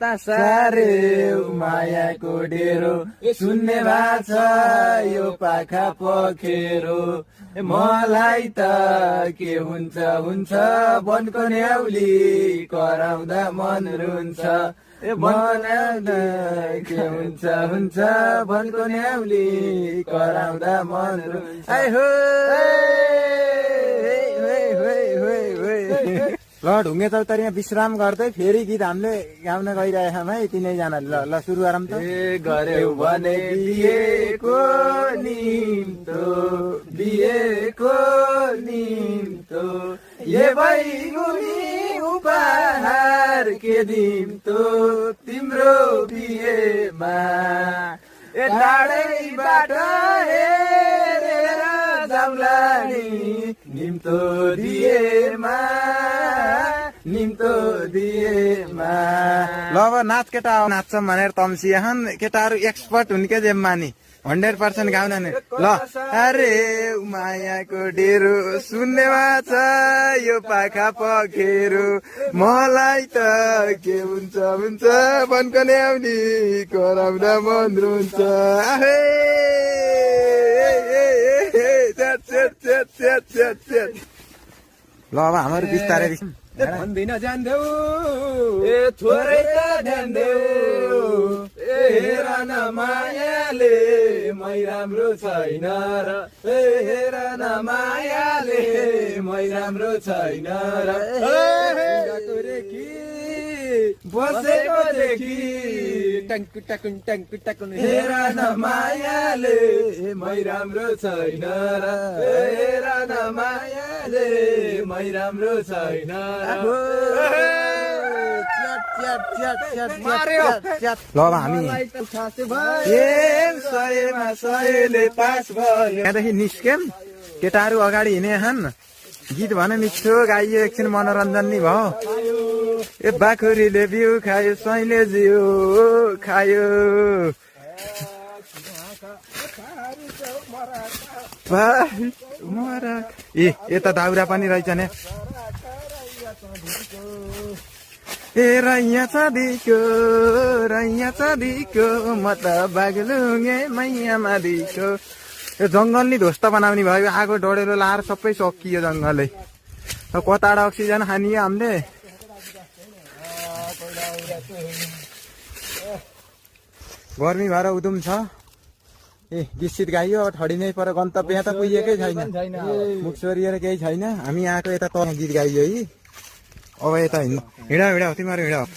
सारे मायाको डेरो सुन्ने भाछ यो पाखा पखेरो मलाई त के हुन्छ हुन्छ वनको न्याउली कराउँदा मन रुन्छ बनाउँदा के हुन्छ हुन्छ वनको न्याउली कराउँदा मन रुन्छ ल ढुङ्गे चौतारीमा विश्राम गर्दै फेरि गीत हामीले गाउन गइरहेका छौँ है तिनैजनाले ल सुरु गरौँ त गऱ्यौ भने बिहेको निम्तो बिहेको निम्तो ये बैगुनी उपहार के दिम्तो तिम्रो बिहेमा टाढैबाट हेरेर जाउँला नि निम्तो दिएमा निम्तो दिएमा ल अब नाच केटा नाच्छौँ भनेर तम्सिएछन् केटाहरू एक्सपर्ट हुन् के जेम्मा नि 100% गाउन नि ल अरे मायाको डेरो सुन्नेमा छ यो पाखा पखेरो मलाई त के हुन्छ हुन्छ वनको न्याउनी कराउँदा मन रुन्छ ल अब हाम्रो बिस्तारै भन्दिन जान्देऊ ए थोरै त ध्यान देऊ ए हेर न मायाले मै राम्रो छैन र ए हेर न मायाले मै राम्रो छैन र बसेको देखि टङ्कु टकुन टङ्कु टकुन हेर न मायाले मै राम्रो छैन र हेर न मायाले मै राम्रो छैन ल अब हामी यहाँदेखि निस्क्यौँ केटाहरू अगाडि हिँडेछन् गीत भने मिठो गाइयो एकछिन मनोरञ्जन नि भयो ए बाखुरीले बिउ खायो स्वाइले जिउ खायो ए यता दाउरा पनि रहेछ नि ए रैया चाँदीको म त बागलुङ्गे मैया मादीको यो जङ्गल नि ध्वस्त बनाउने भयो आगो डढेलो लाएर सबै सकियो जङ्गलै कताबाट अक्सिजन खानियो हामीले गर्मी भएर उधुम छ ए गीत गाइयो अब ठडी नै पर गन्तव्य यहाँ त पुगेकै छैन मुख छोरिएर केही छैन हामी आएको यता त गीत गाइयो है अब यता हिँड तिमीहरू हिँड